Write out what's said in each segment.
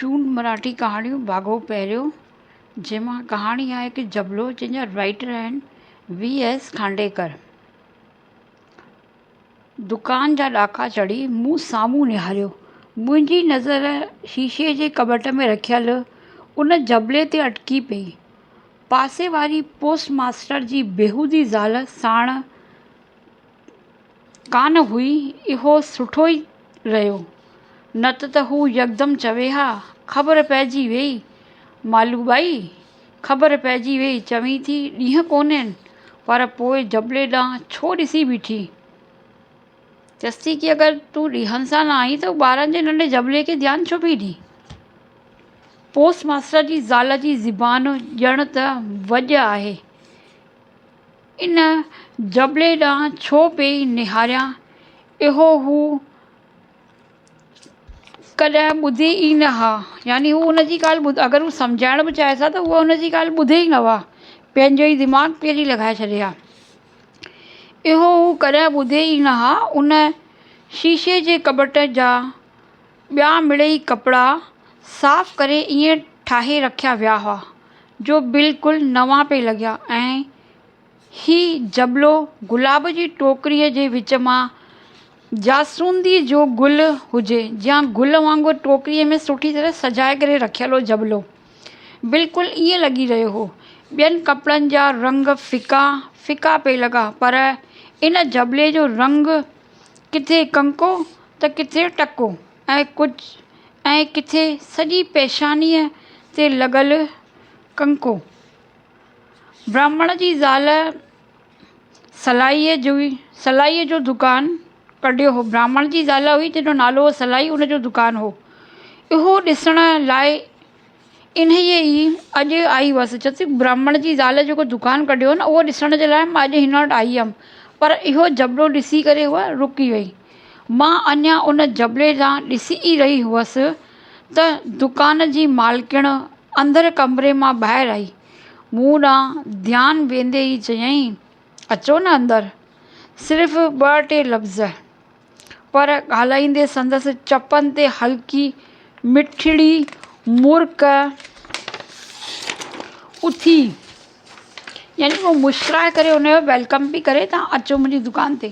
چونڊ مراٺي ڪهاڻيون ڀاڳو پهريون جنهن مان ڪهاڻي آهي هڪ جبلو جنهن جا رائيٽر آهن وي ايس کانڊيڪر. دڪان جا ڏاڪا چڙهي مون سامهون نهاريو. منهنجي نظر شيشي جي ڪٻٽ ۾ رکيل ان جبلي تي اٽڪي پئي. پاسي واري پوسٽ ماستر جي بيهودي زال ساڻ ڪانه هئي، اهو سٺو ئي رهيو، نه ته ته هو يڪدم چوي ها، خبر پئجي ويئي مالو ٻائي، خبر پئجي ويئي، چوين ٿي ڏينهن ڪونهن، پر پوء جبلي ڏانهن ڇو ڏسي بيٺي؟ چيس ٿي ڪي اگر تون ڏينهن سان نه آئين ته ٻارن جي ننڍي جبلي کي ڌيان ڇو پئي ڏين؟ پوسٽ ماستر جي زال جي زبان ڄڻ ته وڄ آهي. ان جبلي ڏانهن ڇو پئي نهاريان، اهو هو ڪڏهن ٻڌي ئي نه ها. يعني هو ان جي ڳالهه ٻڌ اگر هو سمجهائڻ به چاهيس ها ته هوء ان جي ڳالهه ٻڌي ئي نه ها. پنهنجو ئي دماغ پهرين لڳائي ڇڏي ها. اهو هو ڪڏهن ٻڌي ئي نه ها. ان شيشي جي ڪٻٽ جا ٻيا مڙئي ڪپڙا صاف ڪري ائين ٺاهي رکيا ويا هئا، جو بلڪل نوان پئي لڳيا ۽ هي جبلو گلاب جي ٽوڪريء جي وچ مان جاسونديء جو گل هجي جيان گل وانگر ٽوڪريء ۾ سٺي طرح سجائي ڪري رکيل هو جبلو بلڪل ائين لڳي رهيو هو. ٻين ڪپڙن جا رنگ ڦڪا ڦڪا پئي لڳا پر ان جبلي جو رنگ ڪٿي ڪنڪو ته ڪٿي ٽڪو ۽ ڪجهه ۽ ڪٿي سڄي پيشانيء تي لڳل ڪنڪو. براهمڻ جي زال سلائيء جي سلائيء جو دڪان ڪڍيو هو. براهمڻ جي زال هئي جنهن جو نالو هو سلائي ان جو دڪان هو. اهو ڏسڻ لاء انهيء ئي اڄ آئي هئس. چيس ٿي براهمڻ جي زال جيڪو دڪان ڪڍيو هو نه اهو ڏسڻ جي لاء مان اڄ هن وٽ آئي هيم. پر اهو جبلو ڏسي ڪري هوء رڪي وئي. مان اڃا ان جبلي ڏانهن ڏسي ئي رهي هئس ته دڪان جي مالڪڻ اندر ڪمري مان ٻاهر آئي. مون ڏانهن ڌيان ويندي ئي چيائين، اچو نه اندر. صرف ٻه ٽي لفظ. پر ڳالهائيندي سندس چپن تي هلڪي مٺڙي مرڪ اٿي. يعني هو مسڪرائي ڪري هن جو welcome پئي ڪري ته اچو منهنجي دڪان تي.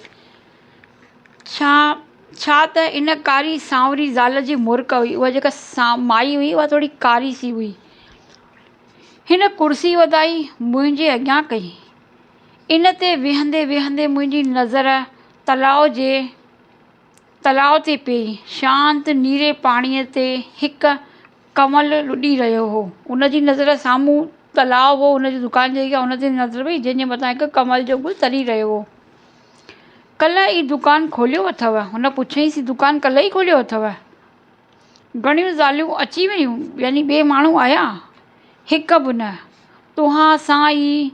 ڇا ڇا ته ان ڪاري سانوري زال جي مرڪ هئي. اها جيڪا مائي هئي اها ٿوري ڪاري سي هئي. هن ڪرسي وڌائي منهنجي اڳيان ڪئي. ان تي ويهندي ويهندي منهنجي نظر تلاء جي تلاء تي پيئي. شانت نيري پاڻيء تي هڪ ڪنول لڏي رهيو هو. ان جي نظر سامهون تلاء هو، ان جي دڪان جي اڳيان ان تي نظر پئي، جنهن جي مٿان هڪ ڪنول جو گل تري رهيو هو. ڪلهه ئي دڪان کوليو اٿو؟ هن پڇيائينس، دڪان ڪلهه ئي کوليو اٿو؟ گهڻيون زاليون اچي ويون، يعني ٻئي ماڻهو آيا؟ هڪ به نه. توهان سان ئي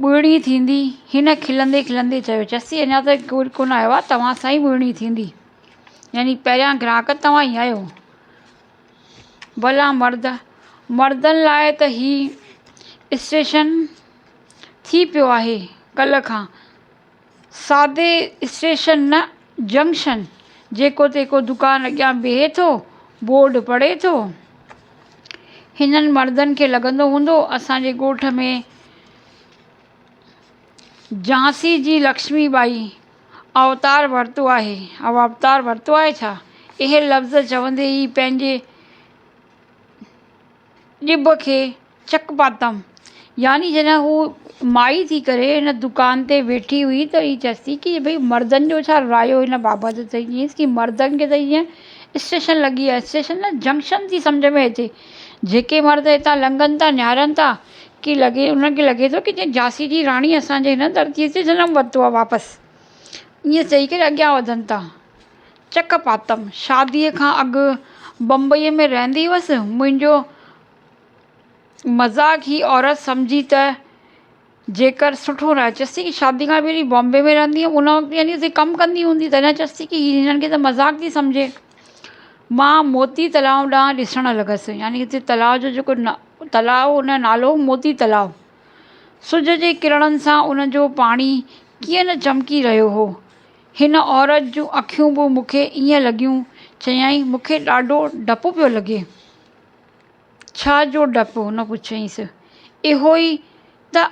ٻيڻي ٿيندي. هن کلندي کلندي چيو. چسي اڃا ته ڪوئي ڪونه آيو آهي، توهان سان ئي ٻيڻي ٿيندي. يعني پهريان گراهڪ توهان ئي آهيو. ڀلا مرد، مردن لاء ته هي اسٽيشن ٿي پيو آهي ڪلهه کان. سادي اسٽيشن نه جنڪشن، جيڪو تيڪو دڪان اڳيان بيهي ٿو، بورڊ پڙهي ٿو. هنن مردن کي لڳندو هوندو اسان جي ڳوٺ ۾ جهانسي جي لڪشمي ٻائي اوتار ورتو آهي. اوتار ورتو آهي ڇا؟ اهي لفظ چوندي ئي پنهنجي ڄڀ کي چڪ پاتم. يعني جڏهن هو مائي ٿي ڪري هن دڪان تي ويٺي هئي ته هي چيس ٿي ڪي ڀئي مردن جو ڇا رايو هن بابت ته چيس ڪي مردن کي ته ائين اسٽيشن لڳي آهي اسٽيشن نه جنڪشن ٿي سمجهه ۾ اچي جيڪي مرد هتان لنگهن ٿا نهارن ٿا ڪي لڳي انهن کي لڳي ٿو ڪي جيئن جهانسي جي راڻي اسان جي هن ڌرتي تي جنم ورتو آهي واپس ائين چئي ڪري اڳيان وڌن ٿا. چڪ پاتم. شاديء کان اڳ بمبئيء ۾ رهندي هئس. منهنجو مذاق هي عورت سمجهي ته جيڪر سٺو نه چيس ٿي ڪي شادي کان پهرين بامبي ۾ رهندي هيم ان وقت يعني اتي ڪم ڪندي هوندي تڏهن چيس ٿي ڪي هي هنن کي ته مذاق ٿي سمجهي. مان موتي تلاء ڏانهن ڏسڻ لڳس يعني اتي تلاء جو جيڪو تلاء هو ان جو نالو هو موتي تلاء. سج جي ڪرڻن سان ان جو پاڻي ڪيئن نه چمڪي رهيو هو. هن عورت جون اکيون به مون کي ائين لڳيون چيائين، مون کي ڏاڍو ڊپ پيو لڳي. ڇا جو ڊپ؟ هن پڇيائينس. اهو ئي ته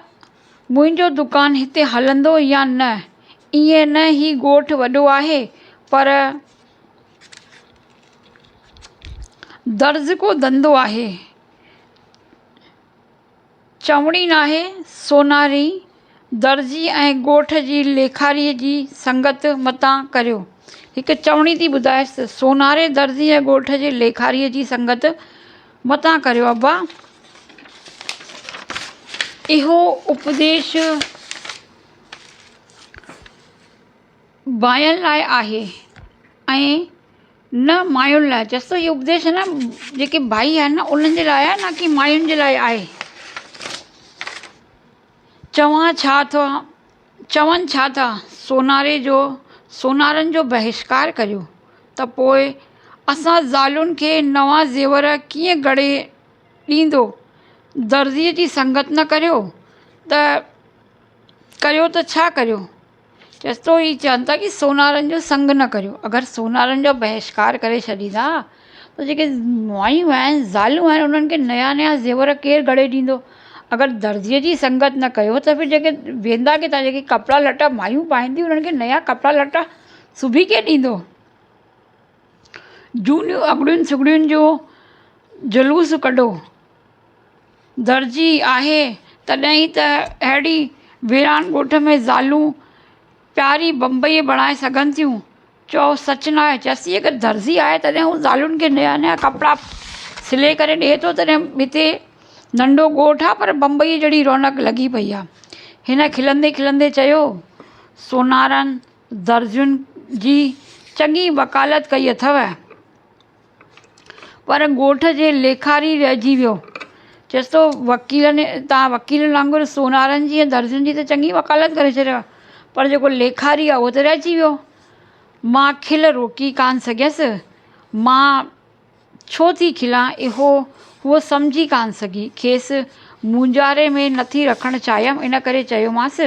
منهنجو دڪان هتي هلندو يا نه. ائين نه هي ڳوٺ وڏو آهي پر درزڪو ڌنڌو آهي. چوڻي ناهي سوناري درزي ۽ ڳوٺ جي ليکاريء جي سنگت متان ڪريو. هڪ چوڻي ٿي ٻڌايس ته سوناري درزي ۽ ڳوٺ جي ليکاريء جي سنگت متان ڪريو ابا! اهو اپديش ڀائين لاء آهي ۽ نه ماين لاء. چيس ته اهو اپديش نه جيڪي ڀائي آهن نه انهن جي لاء آهي نه ڪي ماين جي لاء آهي. چوان ڇا ٿا چون ڇا ٿا سوناري جو سونارن جو بهشڪار ڪريو ته پوء اسان زالن کي نوان زيور ڪيئن گهڙي ڏيندو. درزيء جي سنگت نه ڪريو ته ڪريو ته ڇا ڪريو. چيس ٿو هي چون ٿا ڪي سونارن جو سنگ نه ڪريو اگر سونارن جو بهشڪار ڪري ڇڏيندا ته جيڪي مايون آهن زالون آهن انهن کي نيا نيا زيور ڪير گهڙي ڏيندو اگر درزيء جي سنگت نه ڪيو ته ڦر جيڪي ويندا ڪٿان جيڪي ڪپڙا لٽا مايون پائينديون انهن کي نيا ڪپڙا لٽا سبي ڪير ڏيندو جهونيون اڳڙين سڳڙين جو جلوس ڪڍو درزي آهي تڏهن ئي ته اهڙي ويران ڳوٺ ۾ زالون پياري بمبئي بڻائي سگهن ٿيون. چئو سچ ناهي؟ چيس ٿي اگر درزي آهي تڏهن هو زالن کي نيا نيا ڪپڙا سلي ڪري ڏئي ٿو تڏهن هتي ننڍو ڳوٺ آهي پر بمبئي جهڙي رونق لڳي پئي آهي. هن کلندي کلندي چيو، سونارن درزين جي چڱي وڪالت ڪئي اٿو. پر ڳوٺ جي ليکاري رهجي ويو. چيس ٿو وڪيلن تان وڪيلن وانگر سونارن جي ۽ درزين جي ته چڱي وڪالت ڪري ڇڏيو پر جيڪو ليکاري آهي اهو ته رهجي ويو. مان کل روڪي ڪانه سگهيس. مان ڇو ٿي کلان اهو هوء سمجهي ڪانه سگهي. کيس مونجهاري ۾ نٿي رکڻ چاهيم ان ڪري چيومانس،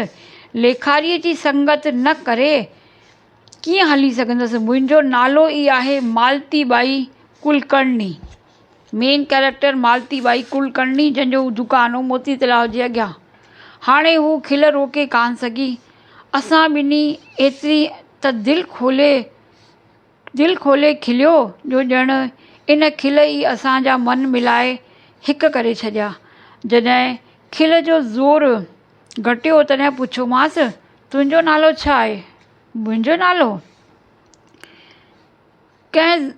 ليکاريء جي سنگت نه ڪري ڪيئن هلي سگهندس؟ منهنجو نالو ئي آهي مالتي ٻائي ڪلڪرڻي. مين ڪئريڪٽر مالتي ٻائي ڪلڪرڻي جنهن جو دڪان هو موتي تلاء جي اڳيان. هاڻي هو کل روڪي ڪانه سگهي. اسان ٻنهي ايتري ته دل کولي دل کولي کليو جو ڄڻ ان کل ئي اسان جا من ملائي هڪ ڪري ڇڏيا. جڏهن کل جو زور گهٽيو تڏهن پڇيومانس، تنهنجو نالو ڇا آهي؟ منهنجو نالو؟ ڪنهن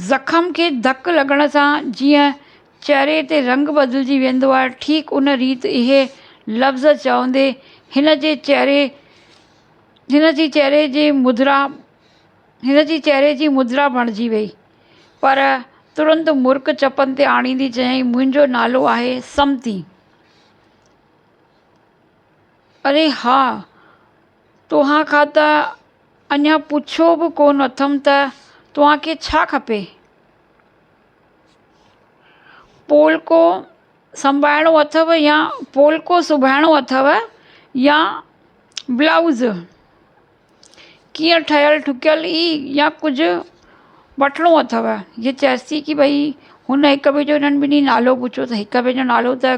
زخم کي ڌڪ لڳڻ سان جيئن چهري تي رنگ بدلجي ويندو آهي، ٺيڪ ان ريت اهي لفظ چوندي هن جي چهري هن جي چهري جي مدرا هن جي چهري جي مدرا بڻجي وئي. پر ترنت مرڪ چپن تي آڻيندي چيائين، منهنجو نالو آهي سمتي. اري ها! توهان کان ته اڃا پڇيو به ڪونه اٿم ته توهان کي ڇا کپي؟ پولڪو سنڀائڻو اٿو يا پولڪو سبائڻو اٿو يا بلائوز؟ ڪيئن ٺهيل ٺڪيل ئي يا ڪجهه وٺڻو اٿو؟ هيء چيس ٿي ڪي ڀئي هن هڪ ٻئي جو هنن ٻنهي نالو پڇيو ته هڪ ٻئي جو نالو ته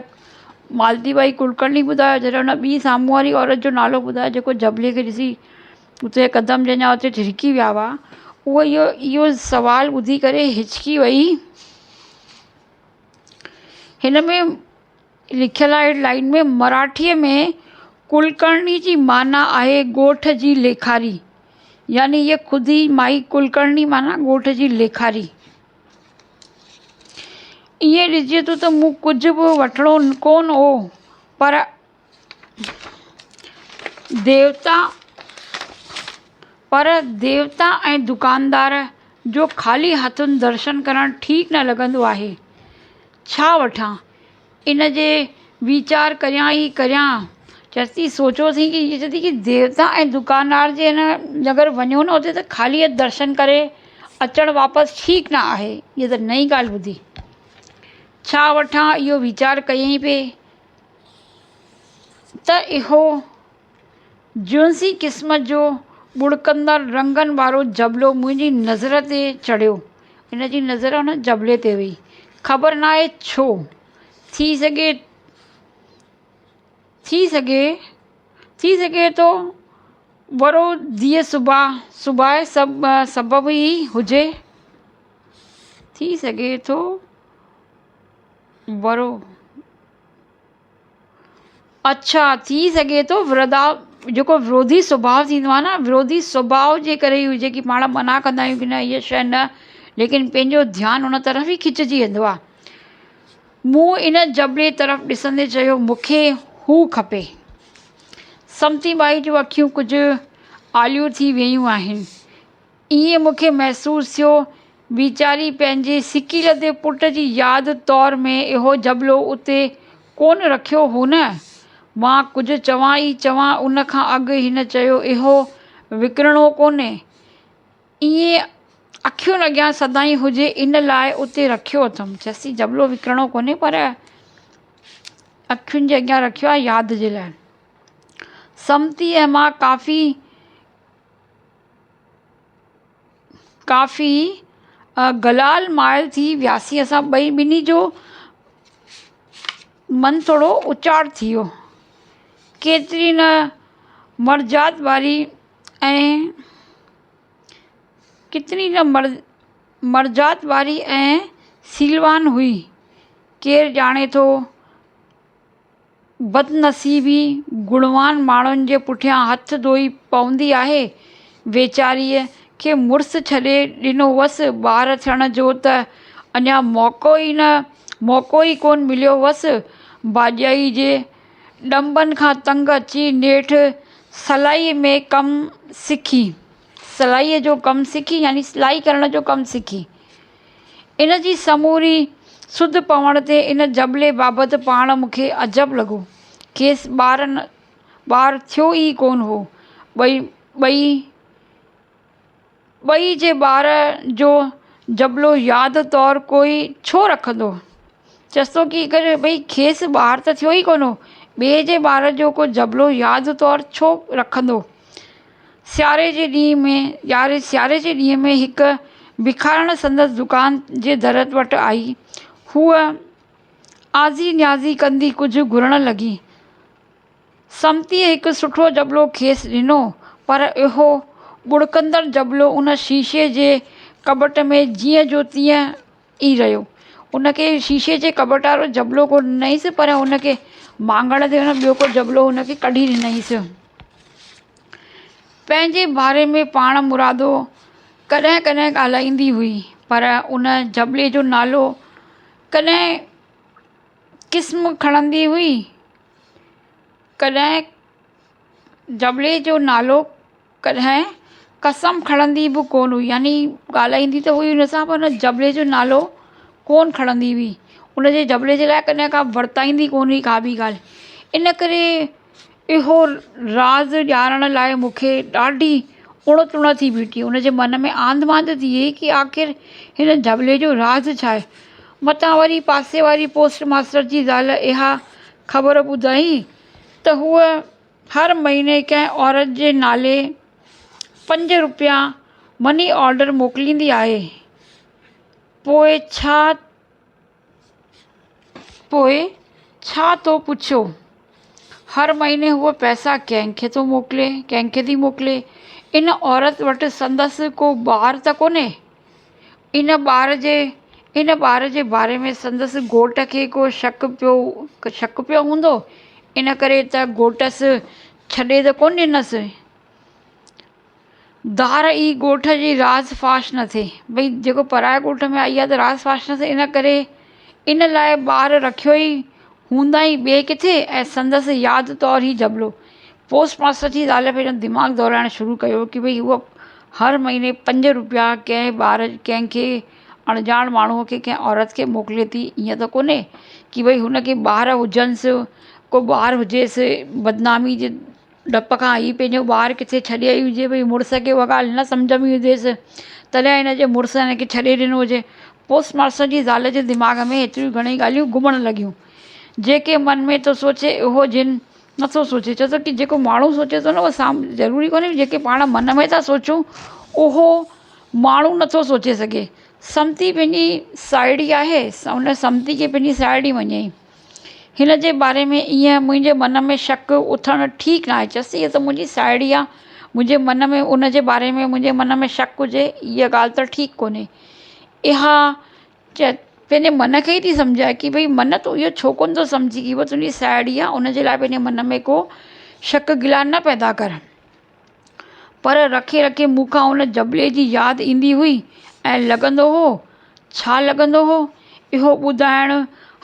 مالتي ٻائي ڪلڪرڻي ٻڌايو جڏهن هن ٻي سامهون واري عورت جو نالو ٻڌايو جيڪو جبلي کي ڏسي اتي قدم جنهن جا اتي ٺرڪي ويا هئا اهو اهو اهو سوال ٻڌي ڪري هچڪي وئي هن ۾ لکيل آهي لائن ۾ مراٺيء ۾ ڪلڪرڻي جي معنيٰ آهي ڳوٺ جي ليکاري يعني هيء خود ئي مائي ڪلڪرڻي معنيٰ ڳوٺ جي ليکاري. ائين ڏسجي ٿو ته مون ڪجهه به وٺڻو ڪونه هو پر ديوتا پر ديوتا ۽ دڪاندار جو خالي هٿن درشن ڪرڻ ٺيڪ نه لڳندو آهي. ڇا وٺان؟ ان جي ويچار ڪريان ئي ڪريان. چيس ٿي سوچو ٿي ڪي چئي ٿي ڪي ديوتا ۽ دڪاندار جي هن اگر وڃو نه اتي ته خالي هٿ درشن ڪري اچڻ واپس ٺيڪ نه آهي. هيء ته نئين ڳالهه ٻڌي. ڇا وٺان اهو ويچار ڪيائين پئي ته اهو جنسي قسم جو ٻڙڪندڙ رنگن وارو جبلو منهنجي نظر تي چڙهيو. هن جي نظر ان جبلي تي هئي. خبر ناهي ڇو؟ ٿي سگهي ٿي سگهي ٿي سگهي ٿو ورو ڌيء سڀاء سڀاء سب سبب ئي هجي. ٿي سگهي ٿو ورو. اڇا ٿي سگهي ٿو وردا جيڪو ورودي سڀاء ٿيندو آهي نه ورودي سڀاء جي ڪري ئي هجي ڪي پاڻ منع ڪندا آهيون ڪي نه هيء شيء نه ليڪن پنهنجو ڌيان ان طرف ئي کچجي ويندو آهي. مون ان جبلي طرف ڏسندي چيو مون کي هو کپي. سمتي ٻائي جون اکيون ڪجهه آليون ٿي ويون آهن. ائين مون کي محسوس ٿيو. ويچاري پنهنجي سڪيلڌي پٽ جي ياد طور ۾ اهو جبلو اتي ڪونه رکيو هو نه؟ مان ڪجهه چوان ئي چوان ان کان اڳ هن چيو اهو وڪڻڻو ڪونهي. ائين اکين اڳيان سدائين هجي ان لاء اتي رکيو اٿم. چيس ٿي جبلو وڪڻڻو ڪونهي پر اکين جي اڳيان رکيو آهي ياد جي لاء. سمتي ۽ مان ڪافي. ڪافي گلال مائل ٿي وياسين اسان ٻئي ٻنهي جو من ٿورو اچار ٿي ويو ڪيتري نه مرجات واري ۽ ڪيتري نه مرجات واري ۽ سيلوان هئي ڪير ڄاڻي ٿو بدنصيبي گڻوان ماڻهن جي پٺيان هٿ ڌوئي پوندي آهي. ويچاريء کي مڙس ڇڏي ڏنو هئس. ٻار ٿيڻ جو ته اڃا موقعو ئي نه موقعو ئي ڪونه مليو هئس. ڀاڄائيء جي ڏنڀن کان تنگ اچي نيٺ سلائيء ۾ ڪم سکي سلائيء جو ڪم سکي يعني سلائي ڪرڻ جو ڪم سکي. ان جي سموري سڌ پوڻ تي ان جبلي بابت پاڻ مون کي عجب لڳو. کيس ٻار ٻار ٿيو ئي ڪونه هو. ٻئي ٻئي ٻئي جي ٻار جو جبلو ياد طور ڪوئي ڇو رکندو؟ چيس ٿو ڪي اگر ڀئي کيس ٻار ته ٿيو ئي ڪونه هو، ٻئي جي ٻار جو ڪو جبلو ياد طور ڇو رکندو؟ سياري جي ڏينهن ۾ ياري سياري جي ڏينهن ۾ هڪ بکارڻ سندس دڪان جي در وٽ آئي. هوء آزي نيازي ڪندي ڪجهه گهرڻ لڳي. سمتيء هڪ سٺو جبلو کيس ڏنو، پر اهو ٻڙڪندڙ جبلو ان شيشي جي ڪٻٽ ۾ جيئن جو تيئن ئي رهيو. ان کي شيشي جي ڪٻٽ وارو جبلو ڪونه ڏنائينس، پر ان کي مانگڻ تي ان ٻيو ڪو جبلو هن کي ڪڍي ڏنائينس. پنهنجي باري ۾ پاڻ مرادو ڪڏهن ڪڏهن ڳالهائيندي هئي، پر ان جبلي جو نالو ڪڏهن قسم کڻندي هئي، ڪڏهن جبلي جو نالو ڪڏهن قسم کڻندي به ڪونه هئي يعني ڳالهائيندي ته هئي ان سان پر ان جبلي جو نالو ڪونه کڻندي هئي ان جي جبلي جي لاءِ ڪڏهن ڪا ورتائيندي ڪونه هئي ڪا به ڳالهه ان ڪري اهو راز ڄاڻڻ لاءِ مون کي ڏاڍي اڻ تڻ ٿي بيٺي ان جي من ۾ آنڌ مانڌ ٿي وئي ڪه آخر هن جبلي جو راز ڇا آهي متان وري پاسي واري پوسٽ ماسٽر جي زال اها خبر ٻڌائي ته هوءَ هر مهيني ڪنهن عورت جي نالي پنج روپيا مني آرڊر موڪليندي آهي. پوء ڇا پوء ڇا ٿو پڇو؟ هر مهيني هوء پئسا ڪنهن کي ٿو موڪلي ڪنهن کي ٿي موڪلي؟ ان عورت وٽ سندس ڪو ٻار ته ڪونهي؟ ان ٻار جي ان ٻار جي باري ۾ سندس گهوٽ کي ڪو شڪ پيو شڪ پيو هوندو، ان ڪري ته گهوٽس ڇڏي ته ڪونه ڏنس. ڌار ئي ڳوٺ جي راز فاش نه ٿئي. ڀئي جيڪو پرائي ڳوٺ ۾ آئي آهي ته راز فاش نه ٿئي ان ڪري ان لاء ٻار رکيو ئي هوندائين ٻئي ڪٿي ۽ سندس ياد طور هي جبلو پوسٽ ماسٽر جي زال پنهنجو دماغ ڊوڙائڻ شروع ڪيو ڪي ڀئي هوء هر مهيني پنج روپيا ڪنهن ٻار ڪنهن کي اڻڄاڻ ماڻهوءَ کي ڪنهن عورت کي موڪلي ٿي ائين ته ڪونهي ڪي ڀئي هن کي ٻار هجنس ڪو ٻار هجيس بدنامي جي ڊپ کان هي پنهنجو ٻار ڪٿي ڇڏي آئي هجي ڀئي مڙس کي اها ڳالهه نه سمجهه ۾ هجيس تڏهن هن جي مڙس هن کي ڇڏي ڏنو هجي پوسٽ ماسٽر جي زال جي دماغ ۾ ايتريون گهڻيئي ڳالهيون گهمڻ لڳيون جيڪي من ۾ ٿو سوچي اهو جن نٿو سوچي چئي ٿو ڪه جيڪو ماڻهو سوچي ٿو نه اهو سام ضروري ڪونهي جيڪي پاڻ من ۾ ٿا سوچون اهو ماڻهو نٿو سوچي سگهي. سمتي پنهنجي ساهيڙي آهي ان سمتي کي پنهنجي ساهيڙي مڃيائين. هن جي باري ۾ ائين منهنجي من ۾ شڪ اٿڻ ٺيڪ ناهي. چيس هيء ته منهنجي ساهيڙي آهي منهنجي من ۾ ان جي باري ۾ منهنجي من ۾ شڪ هجي اها ڳالهه ته ٺيڪ ڪونهي. اها چئي پنهنجي من کي ئي ٿي سمجهائي ڪه ڀئي من تون اهو ڇو ڪونه ٿو سمجهين ڪه اها تنهنجي ساهيڙي آهي ان جي لاء پنهنجي من ۾ ڪو شڪ گلا نه پيدا ڪر. پر رکي رکي مون کان ان جبلي جي ياد ايندي هئي ۽ لڳندو هو، ڇا لڳندو هو؟ اهو ٻڌائڻ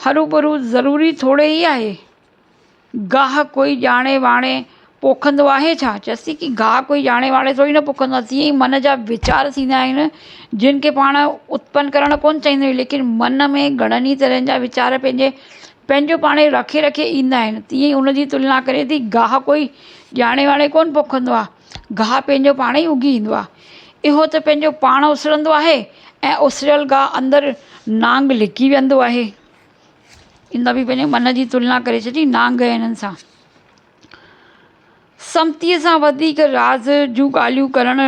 هروڀرو ضروري ٿوري ئي آهي. گاهه ڪوئي ڄاڻي واڻي پوکندو آهي ڇا؟ چيس ٿي ڪي گاهه ڪوئي ڄاڻي واڻي ٿوري نه پوکندو آهي. تيئن ئي من جا ويچار ٿيندا آهن جن کي پاڻ اتپن ڪرڻ ڪونه چاهيندا آهيون ليڪن من ۾ گهڻن ئي طرحن جا ويچار پنهنجي پنهنجو پاڻ ئي رکي رکي ايندا آهن. تيئن ئي ان جي تلنا ڪري ٿي گاهه ڪوئي ڄاڻي واڻي ڪونه پوکندو آهي. گاهه پنهنجو پاڻ ئي اگي ايندو آهي. اهو ته پنهنجو پاڻ اسرندو آهي ۽ اسريل گاهه اندر نانگ لڪي ويندو آهي. ان به پنهنجي من جي تلنا ڪري ڇڏي نانگ ۽ انهن سان. سمتيء سان وڌيڪ راز جون ڳالهيون ڪرڻ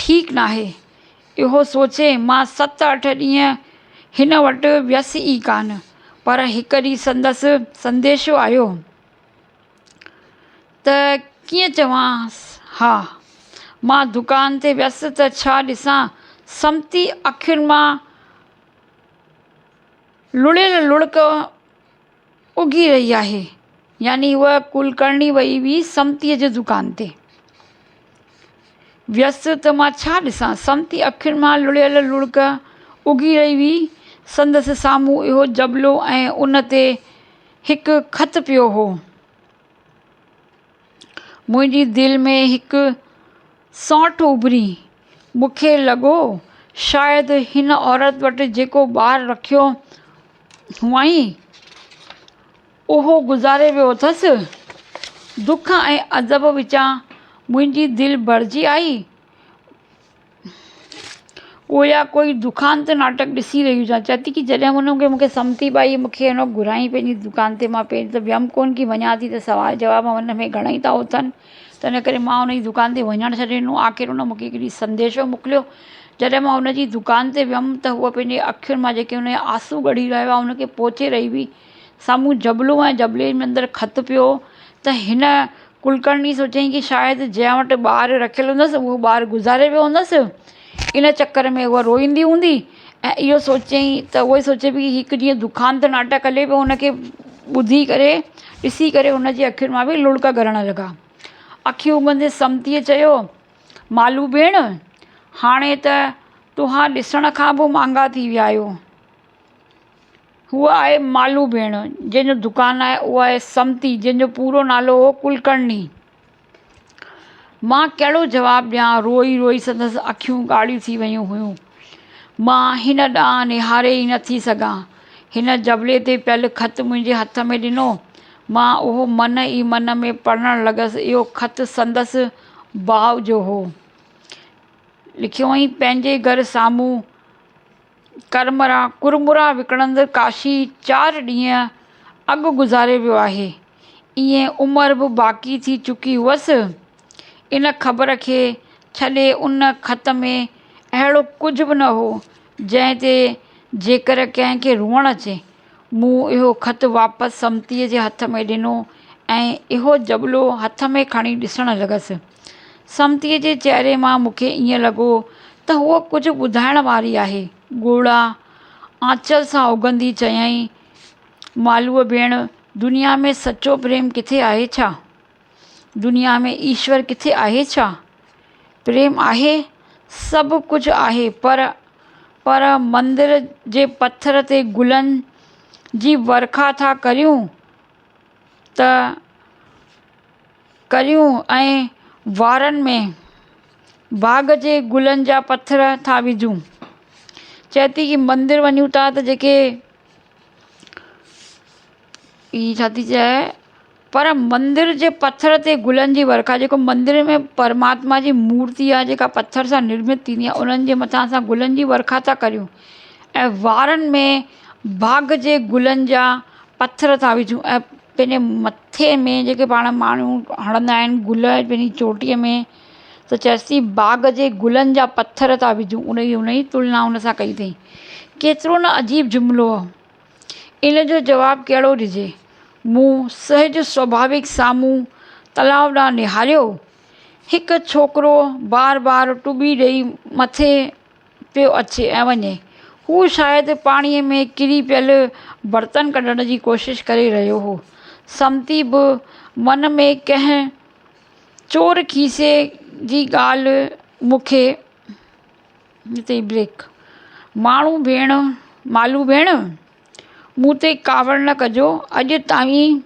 ٺيڪ ناهي. اهو سوچي مان ست اٺ ڏينهن هن وٽ ويس ئي ڪانه. پر هڪ ڏينهن سندس سنديشو آيو ته ڪيئن چوانس ها. مان دڪان تي ويس ته ڇا ڏسان سمتي اکين مان لڙيل لڙڪ اگهي رهي آهي. يعني هوء ڪلڪرڻي وئي هئي سمتيء جي دڪان تي. ويس ته مان ڇا ڏسان، سمتي اکين مان لڙيل لڙڪ اگهي رهي هئي. سندس سامهون اهو جبلو ۽ ان تي هڪ خط پيو هو. منهنجي دل ۾ هڪ سانٺ اڀري. مون کي لڳو، شايد هن عورت وٽ جيڪو ٻار رکيو هئائين، اهو گذاري ويو اٿس. دک ۽ عذب وچان منهنجي دل ڀرجي آئي. گويا ڪوئي دکانت ناٽڪ ڏسي رهي هجان. چئي ٿي ڪي جڏهن هن مون کي سمتي ٻائي مون کي هن گهرائين پنهنجي دڪان تي مان پهرين ته ويم ڪونه ڪي وڃان ٿي ته سوال جواب هن ۾ گهڻا ئي ٿا اٿن ته ان ڪري مان هن جي دڪان تي وڃڻ ڇڏي ڏنو آخر هن مون کي هڪ ڏينهن سنديشو موڪليو جڏهن مان هن جي دڪان تي ويم ته هوء پنهنجي اکين مان جيڪي هن جا آنسو ڳڙي رهيا هئا هن کي پوڇي رهي هئي سامهون جبلو ۽ جبلي ۾ اندر خط پيو هو ته هن ڪلڪرڻي سوچيائين ڪي شايد جنهن وٽ ٻار رکيل هوندس اهو ٻار گذاري ويو هوندس ان چڪر ۾ هوء روئيندي هوندي ۽ اهو سوچيائين ته اهو ئي سوچي پئي هڪ جيئن دکانت ناٽڪ هلي پيو هن کي ٻڌي ڪري ڏسي ڪري هن جي اکين مان به لڙڪ ڳرڻ لڳا اکيون اگهندي سمتيء چيو مالو ڀيڻ هاڻي ته توهان ڏسڻ کان به مهانگا ٿي ويا آهيو. هوء آهي مالو ڀيڻ، جنهن جو دڪان آهي، اها آهي سمتي، جنهن جو پورو نالو هو ڪلڪرڻي. مان ڪهڙو جواب ڏيان، روئي روئي سندس اکيون ڳاڙهيون ٿي ويون هيون. مان هن ڏانهن نهاري ئي نه ٿي سگهان. هن جبلي تي پيل خط منهنجي هٿ ۾ ڏنو. مان اهو من ئي من ۾ پڙهڻ لڳس. اهو خط سندس ڀاء جو هو. لکيو هئائين، پنهنجي گهر سامهون ڪرمرا، ڪرمرا وڪڻندڙ ڪاشي چار ڏينهن اڳ گذاري ويو آهي. ائين عمر به باقي ٿي چڪي هئس. ان خبر کي ڇڏي ان خط ۾ اهڙو ڪجهه به نه هو، جنهن تي جيڪر ڪنهن کي روئڻ اچي. مون اهو خط واپس سمتيء جي هٿ ۾ ڏنو ۽ اهو جبلو هٿ ۾ کڻي ڏسڻ لڳس. سمتيء جي چهري مان مون کي ائين لڳو ته هوء ڪجهه ٻڌائڻ واري آهي. ڳوڙها آنچل سان اگهندي چيائين، مالوء ڀيڻ، دنيا ۾ سچو پريم ڪٿي آهي ڇا؟ دنيا ۾ ايشور ڪٿي آهي ڇا؟ پريم آهي، سڀ ڪجهه آهي، پر پر مندر جي پٿر تي گلن جي ورکا ٿا ڪريون ته ڪريون ۽ وارن ۾ باغ جي گلن جا پٿر ٿا وجهون. چئي ٿي ڪي مندر وڃون ٿا ته جيڪي هي ڇا ٿي چئي پر مندر جي پٿر تي گلن جي ورکا جيڪو مندر ۾ پرماتما جي مورتي آهي جيڪا پٿر سان نرمت ٿيندي آهي انهن جي مٿان اسان گلن جي ورکا ٿا ڪريون ۽ وارن ۾ باغ جي گلن جا پٿر ٿا وجهون ۽ پنهنجي مٿي ۾ جيڪي پاڻ ماڻهو هڻندا آهن گل پنهنجي چوٽيءَ ۾ ته چئيس ٿي باغ جي گلن جا پٿر ٿا وجهون ان جي ان جي تلنا ان سان ڪئي اٿئين ڪيترو نه عجيب جملو آهي ان جو جواب ڪهڙو ڏجي مون سهج سوڀاوڪ سامهون تلاءُ ڏانهن نهاريو هڪ ڇوڪرو بار بار ٽٻي ڏيئي مٿي پيو اچي ۽ وڃي. هو شايد پاڻيء ۾ ڪري پيل برتن ڪڍڻ جي ڪوشش ڪري رهيو هو. سمتي به من ۾ ڪنهن چور کيسي جي ڳالهه مون کي هتي بريڪ. ماڻهو ڀيڻ، مالو ڀيڻ، مون تي ڪاوڙ نه ڪجو، اڄ تائين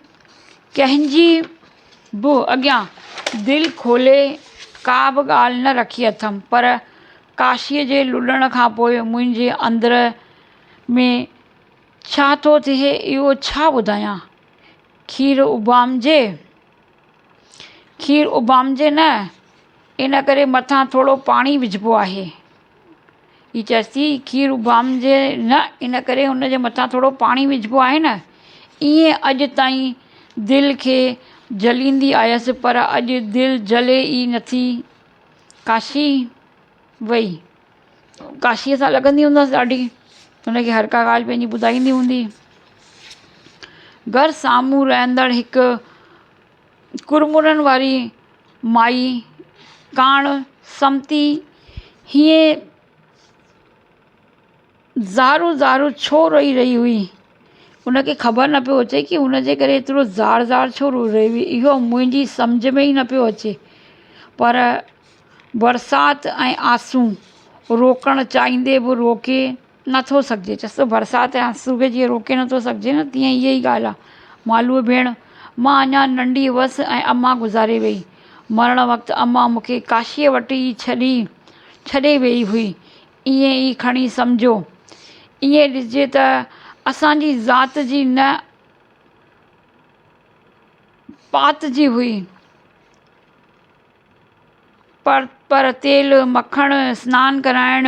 ڪنهن جي به اڳيان دل کولي ڪا به ڳالهه نه رکي اٿم، پر ڪاشيء جي لڏڻ کان پوء منهنجي اندر ۾ ڇا ٿو ٿئي اهو ڇا ٻڌايان؟ کير اڀامجي، کير اڀامجي نه، ان ڪري مٿان ٿورو پاڻي وجهبو آهي. هي چيس ٿي، کير اڀامجي نه، ان ڪري ان جي مٿان ٿورو پاڻي وجهبو آهي نه. ائين اڄ تائين دل کي جهليندي آيس، پر اڄ دل جهلي ئي نٿي. ڪاشي وئي. ڪاشيء سان لڳندي هوندس ڏاڍي. هن کي هر ڪا ڳالهه پنهنجي ٻڌائيندي هوندي. گهر سامهون رهندڙ هڪ ڪرمرن واري مائي ڪاڻ سمتي هيئن زارو زارو ڇو روئي رهي هئي؟ هن کي خبر نه پيو اچي ڪي هن جي ڪري ايترو زار زار ڇو روئي رهي هئي اهو منهنجي سمجهه ۾ ئي نه پيو اچي پر برسات ۽ آنسو روڪڻ چاهيندي به روڪي نٿو سگهجي چس ته برسات ۽ آنسو کي جيئن روڪي نٿو سگهجي نه تيئن اها ئي ڳالهه آهي مالوء ڀيڻ مان اڃا ننڍي هئس ۽ امان گذاري وئي مرڻ وقت امان مون کي ڪاشيء وٽ ئي ڇڏي ڇڏي ويئي هئي ائين ئي کڻي سمجهو. ائين ڏسجي ته اسان جي ذات جي نه پات جي هئي. پر پر تيل، مکڻ، سنان ڪرائڻ،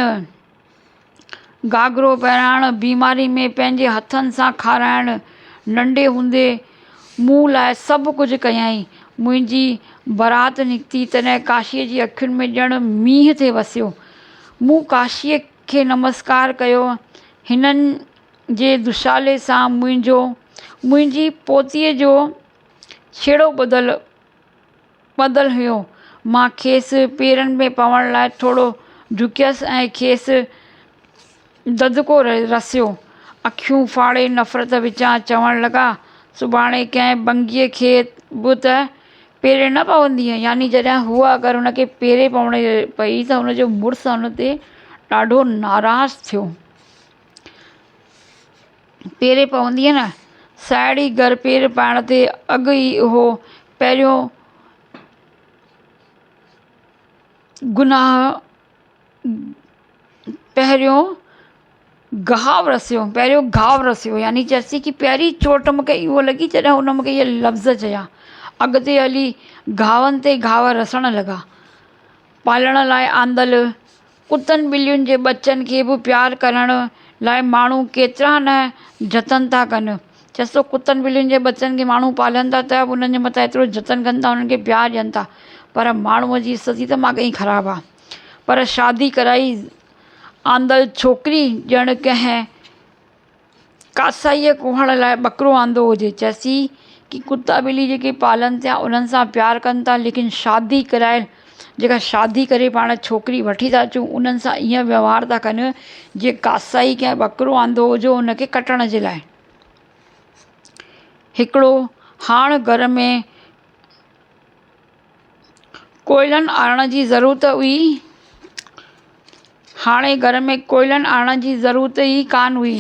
گهاگهرو پهرائڻ، بيماري ۾ پنهنجي هٿن سان کارائڻ، ننڍي هوندي مون لاء سڀ ڪجهه ڪيائين. منهنجي برات نڪتي تڏهن ڪاشيء جي اکين ۾ ڄڻ مينهن ٿي وسيو. مون ڪاشيء کي نمسڪار ڪيو. هنن جي دشالي سان منهنجو منهنجي پوتيء جو ڇيڙو ٻڌل ٻڌل هيو. مان کيس پيرن ۾ پوڻ لاء ٿورو جهڪيس ۽ کيس دڌڪو رسيو. اکيون ڦاڙي نفرت وچان چوڻ لڳا، سڀاڻي ڪنهن ٻنگيء کي به ته پيري نه پوندينء؟ يعني جڏهن هوء اگر هن کي پيري پوڻ پئي ته هن جو مڙس هن تي ڏاڍو ناراض ٿيو. پيري پوندينء نه؟ ساهيڙي گهر پير پائڻ تي اڳ ئي اهو پهريون گناهه پهريون گهاءُ رسيو پهريون گهاءُ رسيو يعني چيس ٿي ڪه پهرين چوٽ مون کي اهو لڳي جڏهن هن مون کي اهي لفظ چيا اڳتي هلي گهاون تي گهاءُ رسڻ لڳا پالڻ لاءِ آندل ڪتن ٻلين جي ٻچن کي به پيار ڪرڻ لاءِ ماڻهو ڪيترا نه جتن ٿا ڪن چيس ٿو ڪتن ٻلين جي ٻچن کي ماڻهو پالن ٿا ته به انهن جي مٿان ايترو جتن ڪن ٿا انهن کي پيار ڏين ٿا پر ماڻهوءَ جي استٿي ته ماڳهين خراب آهي پر شادي ڪرائي آندل ڇوڪري ڄڻ ڪنهن ڪاسائيء ڪهڻ لاء ٻڪرو آندو هجي. چيسين ڪي ڪتا ٻلي جيڪي پالن ٿا انهن سان پيار ڪن ٿا ليڪن شادي ڪرائي جيڪا شادي ڪري پاڻ ڇوڪري وٺي ٿا اچون انهن سان ائين ويوهار ٿا ڪن جيئن ڪاسائي ڪنهن ٻڪرو آندو هجي ان کي ڪٽڻ جي لاءِ. هڪڙو هاڻ گهر ۾ ڪوئلن آڻڻ جي ضرورت هئي. هاڻي گهر ۾ ڪوئلن آڻڻ جي ضرورت ئي ڪانه هئي.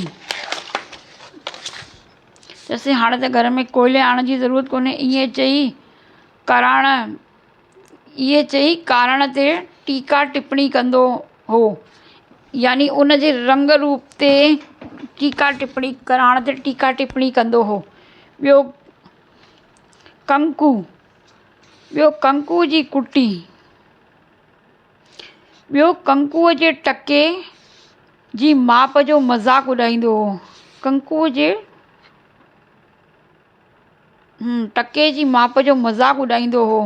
چيس هاڻي ته گهر ۾ ڪوئلي آڻڻ جي ضرورت ڪونهي. ائين چئي ڪاراڻ ائين چئي ڪاراڻ تي ٽيڪا ٽپڻي ڪندو هو. يعني ان جي رنگ روپ تي ٽيڪا ٽپڻي ڪراڻ تي ٽيڪا ٽپڻي ڪندو هو. ٻيو ڪنڪو، ٻيو ڪنڪوءَ جي ڪٽي، ٻيو ڪنڪوءَ جي ٽڪي جي ماپ جو مذاق اڏائيندو هو. ڪنڪوءَ جي ٽڪي جي ماپ جو مذاق اڏائيندو هو.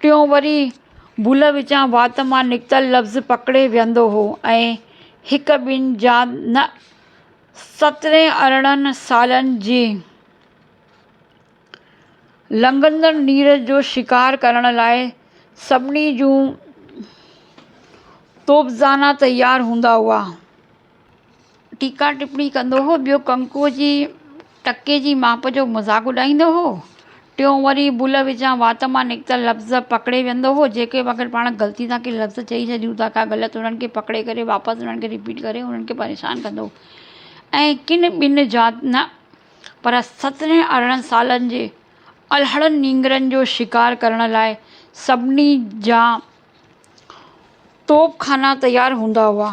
ٽيون وري ڀل وچان وات مان نڪتل لفظ پڪڙي ويهندو هو ۽ هڪ ٻن جا نه سترهن ارڙهن سالن جي لنگهندڙ نير جو شڪار ڪرڻ لاء سڀني جون توبزانا تيار هوندا هئا. ٽيڪا ٽپڻي ڪندو هو، ٻيو ڪنڪوء جي ٽڪي جي ماپ جو مذاق اڏائيندو هو، ٽيون وري ڀل وچان وات مان نڪتل لفظ پڪڙي ويندو هو، جيڪي اگر پاڻ غلطي سان ڪي لفظ چئي ڇڏيون ٿا ڪا غلط انهن کي پڪڙي ڪري واپس انهن کي رپيٽ ڪري انهن کي پريشان ڪندو هو ۽ ڪن ٻن جا نه پر سترهن ارڙهن سالن جي الهڙن نينگرن جو شڪار ڪرڻ لاء سڀني جا توب خانا تيار هوندا هئا.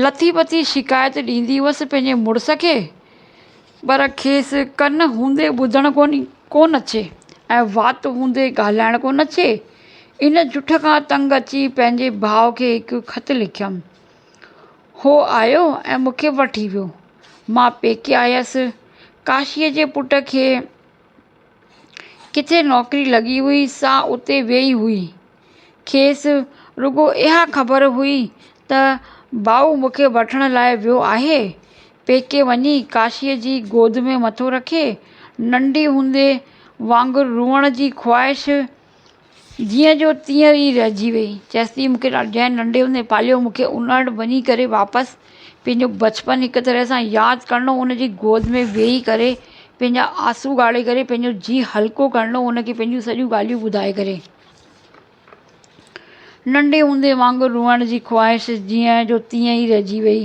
لٿي پٿي شڪايت ڏيندي هئس پنهنجي مڙس کي، پر کيس ڪن هوندي ٻڌڻ ڪونه اچي ۽ وات هوندي ڳالهائڻ ڪونه اچي. ان جٺ کان تنگ اچي پنهنجي ڀاء کي هڪ خط لکيم. هو آيو ۽ مون کي وٺي ويو. مان پيڪي آيس. ڪاشيء جي پٽ کي ڪٿي نوڪري لڳي هئي، سا اتي ويئي هئي. کيس رڳو اها خبر هئي ته ڀائو مون کي وٺڻ لاء ويو آهي. پيڪي وڃي ڪاشيء جي گود ۾ مٿو رکي، ننڍي هوندي وانگر روئڻ جي خواهش جيئن جو تيئن ئي رهجي وئي. چيس ٿي مون کي جنهن ننڍي هوندي پاليو مون کي ان وٽ وڃي ڪري واپس پنهنجو بچپن هڪ طرح سان ياد ڪرڻو ان جي گود ۾ ويهي ڪري پنهنجا آنسو ڳاڙي ڪري پنهنجو جيء هلڪو ڪرڻو ان کي پنهنجون سڄيون ڳالهيون ٻڌائي ڪري. ننڍي هوندي وانگر روئڻ جي خواهش جيئن جو تيئن ئي رهجي وئي.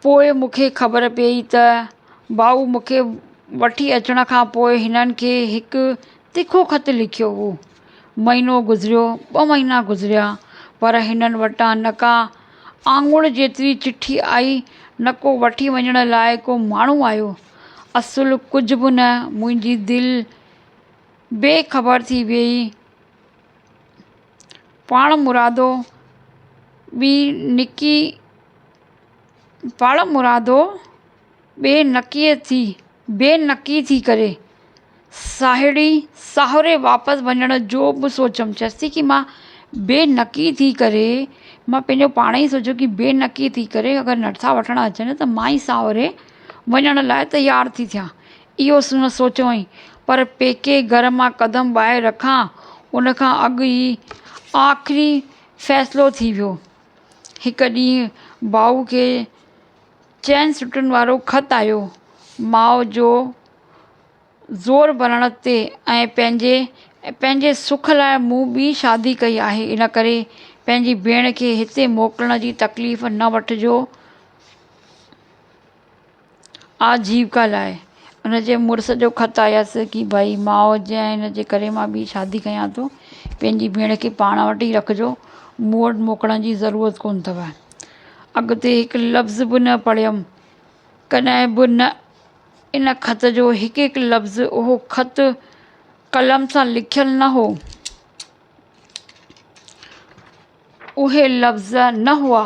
پوء مون کي خبر پيئي ته ڀائو مون کي وٺي اچڻ کان پوء هنن کي هڪ تکو خط لکيو هو. مهينو گذريو، ٻه مهينا گذريا، پر هنن وٽان نه ڪا آڱر جيتري چٺي آئي، نه ڪو وٺي وڃڻ لاء ڪو ماڻهو آيو. اصل ڪجهه به نه. منهنجي دل بي خبر ٿي ويئي. پاڻمرادو ٻي نڪي پاڻمرادو بي نڪي ٿي بي نڪي ٿي ڪري ساهيڙي ساهري واپس وڃڻ جو به سوچيم چيس ٿي ڪي مان بي نڪي ٿي ڪري مان پنهنجو پاڻ ئي سوچيو ڪي بي نڪي ٿي ڪري اگر نٿا وٺڻ اچن ته مان ئي ساهري وڃڻ لاء تيار ٿي ٿيان اهو سوچيو هئائين، پر پيڪي گهر مان قدم ٻاهر رکان، ان کان اڳ ئي آخري فيصلو ٿي ويو. هڪ ڏينهن ڀائو کي چئن سٽن وارو خط آيو. ماء جو زور ڀرڻ تي ۽ پنهنجي پنهنجي سک لاء مون ٻي شادي ڪئي آهي، ان ڪري پنهنجي ڀيڻ کي هتي موڪلڻ جي تڪليف نه وٺجو. آجيوڪا لاء ان جي مڙس جو خط آيس ڪي ڀائي ماء جي ان جي ڪري مان ٻي شادي ڪيان ٿو پنهنجي ڀيڻ کي پاڻ وٽ ئي رکجو مون وٽ موڪلڻ جي ضرورت ڪونه اٿو اڳتي هڪ لفظ به نه پڙهيم ڪڏهن به نه ان خط جو هڪ هڪ لفظ اهو خط قلم سان لکيل نه هو اهي لفظ نه هئا.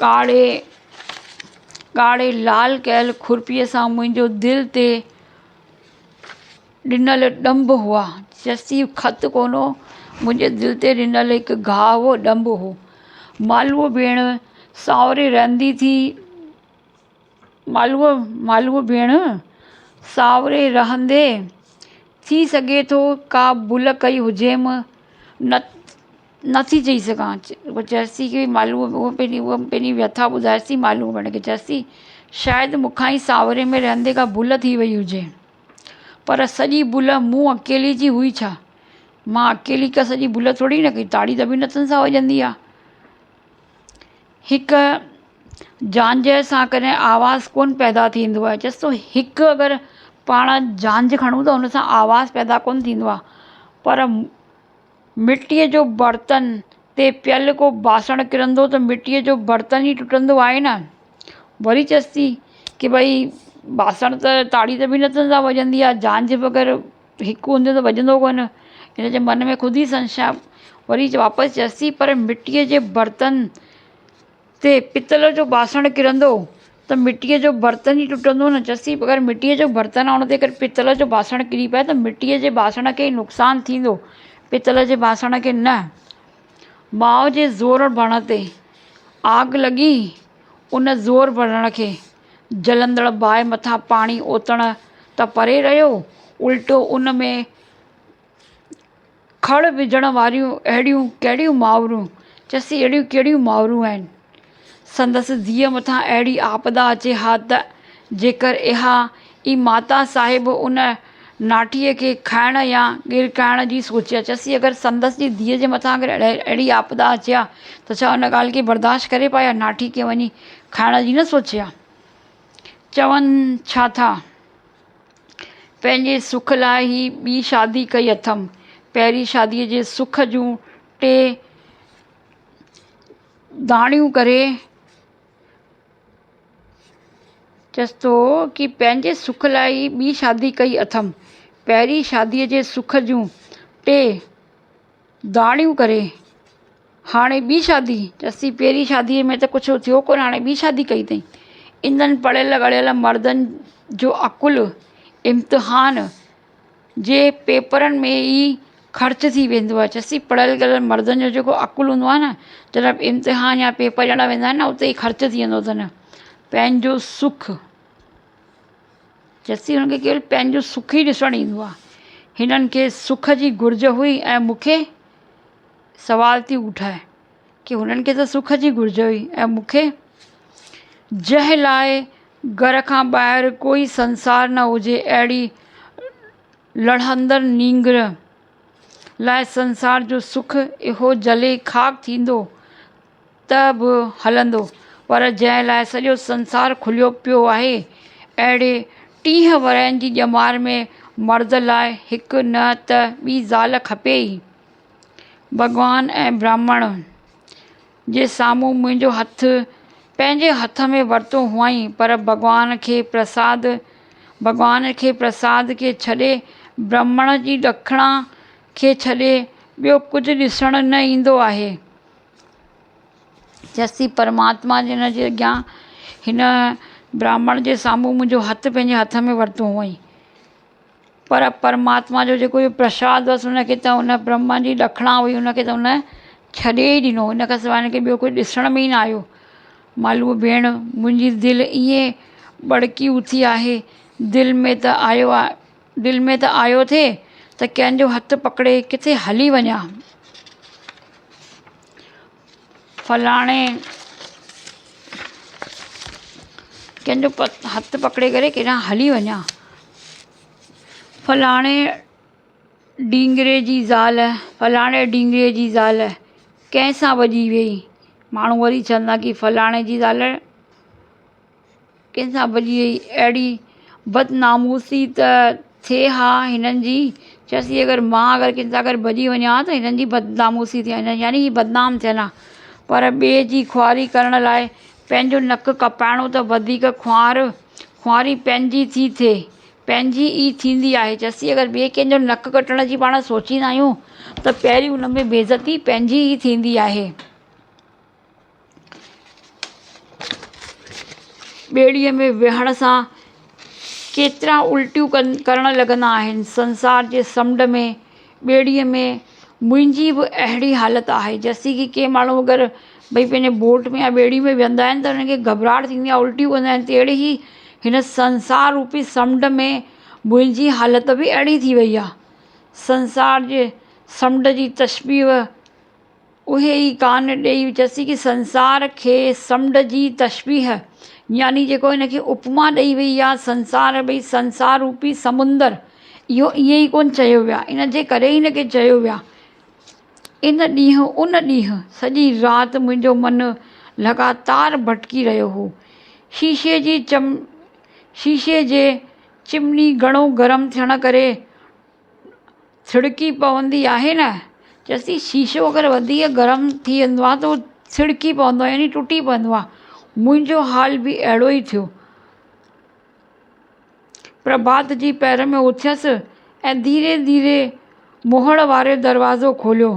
ڳاڙهي ڳاڙهي لال ڪيل کرپيء سان منهنجو دل تي ڏنل ڏنڀ هئا. چيس خط ڪونه هو، منهنجي دل تي ڏنل هڪ گهاء هو، ڏنڀ هو. مالوء ڀيڻ سانوري رهندي ٿي. مالوء مالوء ڀيڻ سانوري رهندي ٿي سگهي ٿو ڪا ڀل ڪئي هجيم نه نٿي چئي سگهان. چيس ٿي ڪي مالوء اها پنهنجي اها پنهنجي ويٿا ٻڌائيس ٿي مالوء ڀيڻ کي چيس ٿي شايد مون کان ئي سانوري ۾ رهندي ڪا ڀل ٿي وئي هجي پر سڄي ڀل مون اڪيلي جي هئي ڇا؟ مان اڪيلي ڪا سڄي ڀل ٿوري نه ڪئي تاڙي ته به نٿن سان وڄندي آهي. هڪ جهانجهه سان ڪڏهن آواز ڪونه پيدا ٿيندو آهي چئيس ٿو هڪ اگر پاڻ جهانجهه کڻون ته ان سان آواز پيدا ڪونه ٿيندو آهي پر مٽيء جو برتن تي پيل ڪو باسڻ ڪرندو ته مٽيء جو برتن ئي ٽٽندو آهي نه وري چئيس ٿي ڪي ڀئي باسڻ ته تاڙي ته به نٿن سان وڄندي آهي جهانجهه بغير هڪ هوندو ته وڄندو ڪونه. هن جي من ۾ خود ئي سنشا وري واپس چيس ٿي پر مٽيء جي برتن تي پتل جو باسڻ ڪرندو ته مٽيءَ جو برتن ئي ٽٽندو نه چيس ٿي اگر مٽيءَ جو برتن آهي ان تي اگر پتل جو باسڻ ڪري پئي ته مٽيءَ جي باسڻ کي ئي نقصان ٿيندو پتل جي باسڻ کي نه. ماءُ جي زور ڀرڻ تي آگ لڳي ان زور ڀرڻ کي جلندڙ باهه مٿان پاڻي اوتڻ ته پري رهيو الٽو ان ۾ کڙ وجهڻ واريون اهڙيون ڪهڙيون مائرون چيس ٿي اهڙيون ڪهڙيون مائرون آهن. سندس ڌيءَ مٿان اهڙي آپدا اچي ها ته جيڪر اها ئي ماتا صاحب ان ناٺيءَ کي کائڻ يا ڳڙڪائڻ جي سوچي ها. چيس ٿي اگر سندس جي ڌيءَ جي مٿان اگر اهڙي آپدا اچي ها ته ڇا ان ڳالهه کي برداشت ڪري پائي ها ناٺي کي وڃي کائڻ جي نه سوچي ها. چون ڇا ٿا؟ پنهنجي سک لاءِ هي ٻي شادي ڪئي اٿم. پهرين شاديء جي سک جون ٽي داڻيون ڪري چيس ٿو ڪي پنهنجي سک لاءِ ئي ٻي شادي ڪئي اٿم. پهرين شاديء جي سک جون ٽي داڻيون ڪري هاڻي ٻي شادي؟ چيس ٿي پهرين شاديء ۾ ته ڪجهه ٿيو ڪونه هاڻي ٻي شادي ڪئي اٿئي. انهن پڙهيل ڳڙهيل مردن جو عقل امتحان جي پيپرن ۾ ئي خرچ ٿي ويندو آهي. چيس ٿي پڙهيل ڳڙهيل مردن جو جيڪو عقل هوندو آهي نه جڏهن امتحان يا پيپر ڏيڻ ويندا آهن نه اتي ئي خرچ ٿي ويندو اٿن. پنهنجو سک چيس ٿي هنن کي ڪيول پنهنجو سک ئي ڏسڻ ايندو آهي. هنن کي سک جي گهرج هئي ۽ مون کي سوال ٿي اٺائي ڪي هنن کي ته سک جي گهرج هئي ۽ مون کي جنهن لاءِ گهر کان ٻاهر ڪوئي سنسار نه هجي اهڙي لڙهندڙ نينگر لاءِ سنسار جو سک اهو جلي خاڪ ٿيندو ته به هلندو پر جنهن لاءِ سڄو سنسار کليو پيو آهي اهڙي 30 ورهين جي ڄمار ۾ مرد لاءِ هڪ نه ته ٻي زال کپي ئي. ڀڳوان ۽ براهمڻ جي سامهون منهنجو هٿ پنهنجي هٿ ۾ ورتو هئائين پر ڀڳوان کي پرساد ڀڳوان کي پرساد کي ڇڏي برهمڻ جي ڏکڻا کي ڇڏي ٻيو ڪجهه ڏسڻ نه ايندو آهي. جسي پرماتما جي هن جي اڳيان هن براهمڻ جي سامهون منهنجو هٿ پنهنجي هٿ ۾ ورتو هئائين. پر پرماتما جو جيڪو اهو پرشاد هئس ان کي ته ان برهما جي ڏکڻا هئي ان کي ته ان ڇڏي ئي ڏنو ان کان سواءِ ان کي ٻيو ڪجهه ڏسڻ ۾ ئي نه آيو. مالوء ڀيڻ منهنجي دل ائين ٻڙڪي اٿي آهي دل ۾ ته آيو آ دل ۾ ته آيو ٿئي ته ڪنهن جو هٿ پڪڙي ڪٿي هلي وڃان. فلاڻي ڪنهن جو هٿ پڪڙي ڪري ڪيڏانهن هلي وڃان. فلاڻي ڊينگري جي زال، فلاڻي ڊينگري جي زال ڪنهن سان ڀڄي ويئي؟ ماڻهو وري چوندا ڪي فلاڻي جي زال ڪنهن سان ڀڄي ويئي؟ اهڙي بدناموسي ته ٿئي ها هنن جي. چيس ٿي اگر مان اگر ڪنهن سان گڏ ڀڄي وڃان ها ته هنن جي بدناموسي ٿئي ها يعني هي بدنام ٿين ها. پر ٻئي جي خواري ڪرڻ لاء پنهنجو نڪ ڪپائڻو ته وڌيڪ خوار خواري پنهنجي ٿي ٿئي، پنهنجي ئي ٿيندي آهي. چيس ٿي اگر ٻئي ڪنهن جو نڪ ڪٽڻ جي پاڻ سوچيندا آهيون ته پهرين ان ۾ بيعزتي پنهنجي ئي ٿيندي آهي. ٻيڙيء ۾ ويهڻ سان ڪيترا الٽيون ڪن ڪرڻ لڳندا آهن. سنسار جي سمنڊ ۾ ٻيڙيء ۾ منهنجي به اهڙي حالت آهي. جيسين ڪي ڪي ماڻهو اگر ڀئي پنهنجي بوٽ ۾ يا ٻيڙي ۾ ويهندا آهن ته انهن کي گهٻراهٽ ٿيندي آهي الٽيون ڪندا آهن تهڙي ئي هن سنسار روپي سمنڊ ۾ منهنجي حالت به اهڙي ٿي وئي آهي. سنسار جي سمنڊ جي تشبيهه اهي ئي ڪانه ڏيئي چيس ڪي سنسار کي سمنڊ جي تشبيهه يعني جيڪو هن کي اپما ڏئي وئي آهي سنسار ڀئي سنسار روپي سمندر اهو ائين ئي ڪونه چيو ويو آهي ان جي ڪري ئي هن کي چيو ويو آهي. ان ڏينهن ان ڏينهن سڄي رات منهنجو من لڳاتار ڀٽڪي رهيو هو. شيشي جي چم شيشي جي چمني گهڻو گرم ٿيڻ ڪري ڇڙڪي پوندي آهي نه؟ چيس ٿي شيشو اگر وڌيڪ گرم ٿي ويندو آهي ته اهو ڇڙڪي پوندو آهي يعني ٽٽي پوندو آهي. منهنجو حال به اهڙو ئي ٿيو. پرڀات جي پهر ۾ اٿيس ۽ ڌيري ڌيري مهڙ واري دروازو کوليو.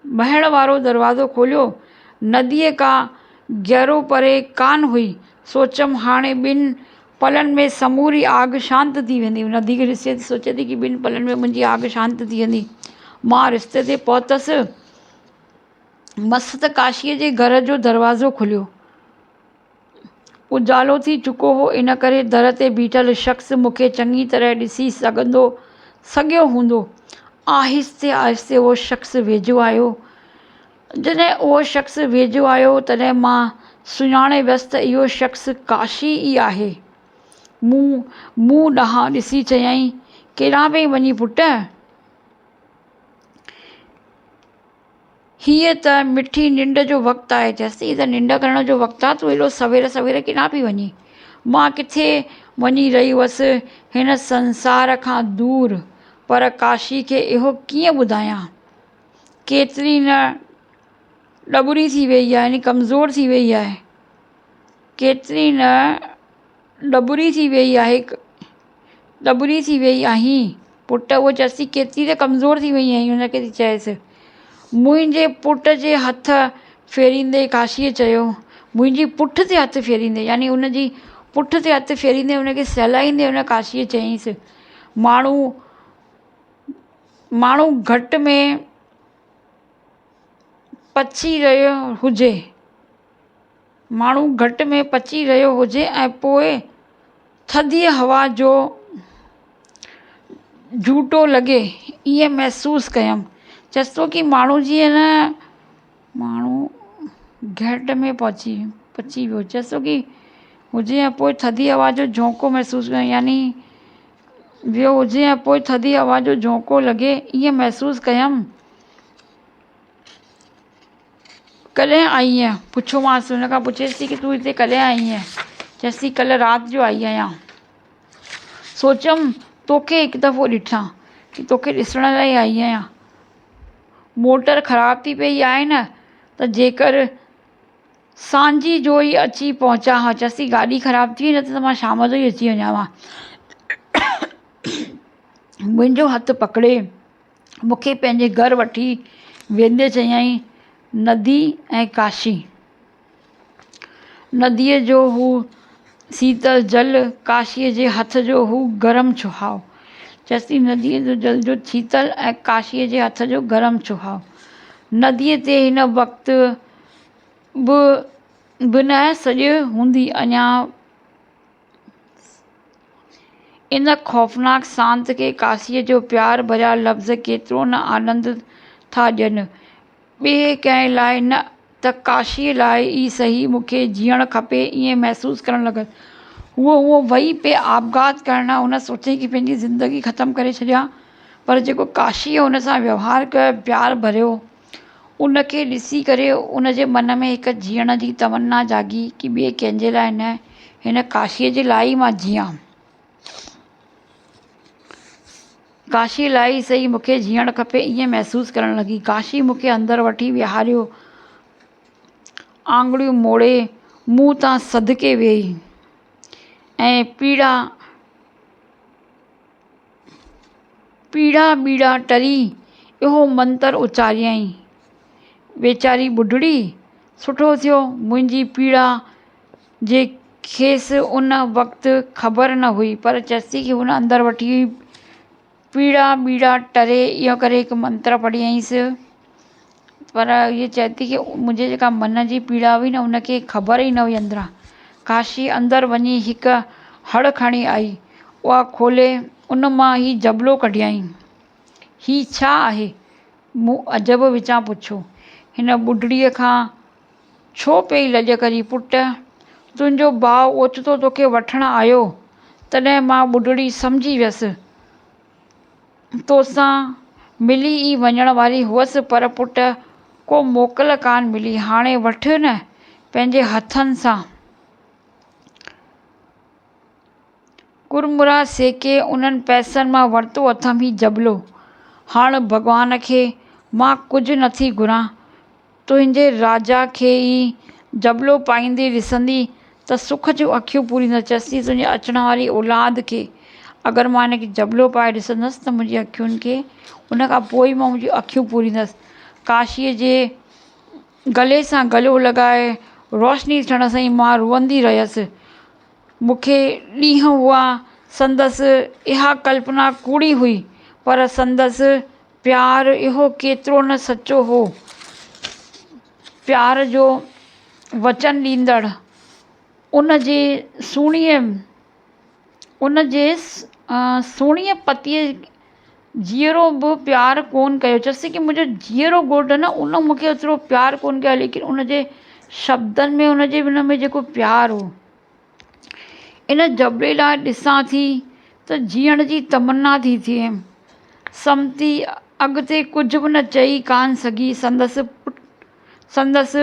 مهڙ وارو دروازو کوليو. نديء ڪا گهرو پري ڪانه هئي. سوچيم هاڻي ٻن پلن ۾ سموري آگ شانت ٿي ويندي. ندي کي ڏسي ٿي سوچي ٿي ڪي ٻن پلن ۾ منهنجي آگ شانت ٿي ويندي. مان رستي تي پهتس مس ته ڪاشيء جي گهر جو دروازو کليو. اجالو ٿي چڪو هو، ان ڪري در تي بيٺل شخص مون کي چڱي طرح ڏسي سگهندو سگهيو هوندو. آهستي آهستي اهو شخص ويجهو آيو. جڏهن اهو شخص ويجهو آيو، تڏهن مان سڃاڻي ويس ته اهو شخص ڪاشي ئي آهي. مون مون ڏانهن ڏسي چيائين، ڪيڏانهن پئي وڃين پٽ؟ هيء ته مٺي ننڊ جو وقت آهي. چيس ته هيء ته ننڊ ڪرڻ جو وقت آهي، تون ايڏو سوير سوير ڪيڏانهن پئي وڃين؟ مان ڪٿي وڃي رهي هئس، هن سنسار کان دور. پر ڪاشي کي اهو ڪيئن ٻڌايان؟ ڪيتري نه ڏٻري ٿي ويئي آهي، يعني ڪمزور ٿي ويئي آهي. ڪيتري نه ڏٻري ٿي ويئي آهي، ڏٻري ٿي ويئي آهين پٽ. اهو چيس ٿي ڪيتري ته ڪمزور ٿي ويئي آهين. هن کي ٿي چئيس. منهنجي پٽ جي هٿ ڦيريندي ڪاشيء چيو. منهنجي پٺ تي هٿ ڦيريندي يعني هن جي پٺ تي هٿ ڦيريندي هن کي سهلائيندي هن ڪاشيء چيائينس، ماڻهو ماڻهو گهٽ ۾ پچي رهيو هجي. ماڻهو گهٽ ۾ پچي رهيو هجي ۽ پوء ٿڌيء هوا جو جهوٽو لڳي، ائين محسوس ڪيم. چيس ٿو ڪي ماڻهو جيئن نه ماڻهو گهٽ ۾ پهچي پچي ويو. چيس ٿو ڪي هجي ۽ پوء ٿڌي هوا جو جهونڪو محسوس ڪيم يعني ويو هجي ۽ پوء ٿڌي هوا جو جهونڪو لڳي، ائين محسوس ڪيم. ڪڏهن آئينء؟ پڇيومانس. هن کان پڇيس ٿي ڪي تون هتي ڪڏهن آئينء؟ چيس ٿي ڪلهه رات جو آئي آهيان. سوچيم توکي هڪ دفعو ڏٺان ڪي توکي ڏسڻ لاء ئي آئي آهيان. موٽر خراب ٿي پئي آهي نه ته جيڪر سانجهي جو ئي اچي پهچان ها. چيس ٿي گاڏي خراب ٿي وئي نه ته مان شام جو ئي اچي وڃان ها. منهنجو هٿ پڪڙي مون کي پنهنجي گهر وٺي ويندي چيائين، ندي ۽ ڪاشي. نديء جو هو سيتل جل، ڪاشيء جي هٿ جو هو گرم ڇهاء. چيس ٿي نديء جو جل جو سيتل ۽ ڪاشيء جي هٿ جو گرم ڇهاء. نديء تي هن وقت به بنهه سڄ هوندي اڃا. ان خوفناڪ سانت کي ڪاشيء جو پيار ڀريا لفظ ڪيترو نه آنند ٿا ڏين. ٻئي ڪنهن لاء نه ته ڪاشيء لاء ئي سهي مون کي جيئڻ کپي ائين محسوس ڪرڻ لڳس. هوء هونء وئي پئي آپگهات ڪرڻ لاء هن سوچيائين ڪي پنهنجي زندگي ختم ڪري ڇڏيان پر جيڪو ڪاشيء هن سان ويوهار ڪيو پيار ڀريو ان کي ڏسي ڪري ان جي من ۾ هڪ جيئڻ جي تمنا جاڳي ڪي ٻئي ڪنهن جي لاء نه هن ڪاشيء جي لاء ئي مان جيئان. ڪاشيء لاء ئي سهي مون کي جيئڻ کپي ائين محسوس ڪرڻ لڳي. ڪاشي مون کي اندر وٺي ويهاريو. آڱريون موڙي مون تان صدقي ويئي ۽ پيڙا پيڙا ٻيڙا ٽري اهو منتر اچاريائين. ويچاري ٻڍڙي، سٺو ٿيو، منهنجي پيڙا جي کيس ان وقت خبر نه هئي، پر چرسي کي هن اندر وٺي وئي. پيڙا ٻيڙا ٽري اهو ڪري هڪ منتر پڙهيائينس. پر هيء چئي ٿي ڪي منهنجي جيڪا من جي پيڙا هئي نه ان کي خبر ئي نه هئي اندران. ڪاشي اندر وڃي هڪ هڙ کڻي آئي. اها کولي ان مان هي جبلو ڪڍيائين. هي ڇا آهي؟ مون عجب وچان پڇيو. هن ٻڍڙيء کان ڇو پئي لڄ ڪرين پٽ؟ تنهنجو ڀاء اوچتو توکي وٺڻ آيو، تڏهن مان ٻڍڙي سمجهي ويس. توسان ملي ئي وڃڻ واري هئس پر پٽ ڪو موڪل ڪانه ملي، هاڻي وٺ نه پنهنجي هٿن سان. ڪرمرا سيڪي انهن پئسن مان ورتو اٿم هي جبلو. هاڻ ڀڳوان کي مان ڪجهه نٿي گهران، تنهنجي راجا کي ئي جبلو پائيندي ڏسندي ته سک جون اکيون پوريندس. چيس ٿي تنهنجي اچڻ واري اولاد کي اگر مان هن کي جبلو پائي ڏسندس ته منهنجي اکين کي ان کان پوء ئي مان منهنجون اکيون پوريندس. ڪاشيء جي گلي سان گلو لڳائي روشني ٿيڻ سان ئي مان روئندي رهيس. مون کي ڏينهن هئا. سندس اها ڪلپنا ڪوڙي هئي، پر سندس پيار اهو ڪيترو نه سچو هو. پيار جو وچن ڏيندڙ ان جي سهڻيء ان جي سهڻيء پتيء جيئرو به پيار ڪونه ڪيو. چيس ڪي منهنجو جيئرو گهوٽ نه ان مون کي اوترو پيار ڪونه ڪيو ليڪن ان جي شبدن ۾ ان جي ان ۾ جيڪو پيار هو. ان جبلي لاء ڏسان ٿي ته جيئڻ جي تمنا ٿي ٿئي. سمتي اڳتي ڪجهه به نه چئي ڪانه سگهي. سندس سندس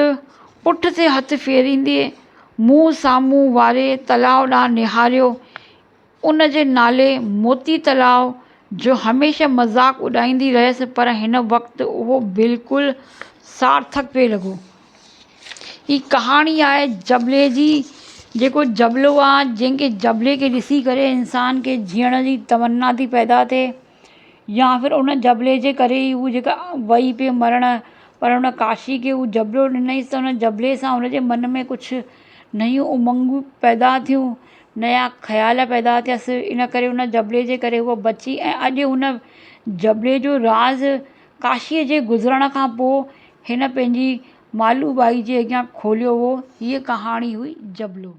پٺ تي هٿ ڦيريندي مون سامهون واري تلاء ڏانهن نهاريو. ان جي نالي موتي تلاء جو هميشه مذاق اڏائيندي رهيس پر هن وقت اهو بلڪل سارٿڪ پئي لڳو. هي ڪهاڻي آهي جبلي جي جيڪو جبلو آهي جنهن کي جبلي کي ڏسي ڪري انسان کي جيئڻ جي تمنا ٿي پيدا ٿئي يا ڦر ان جبلي جي ڪري ئي هو جيڪا وئي پئي مرڻ پر ان ڪاشي کي هو جبلو ڏنئيس ته ان جبلي سان ان جي من ۾ ڪجهه نيون امنگون پيدا ٿيون نيا خيال پيدا ٿيس ان ڪري ان جبلي جي ڪري هوء بچي ۽ اڄ ان جبلي جو راز ڪاشيء جي گذرڻ کان پوء هن پنهنجي مالو ٻائي جي اڳيان کوليو هو. هيء ڪهاڻي هئي جبلو.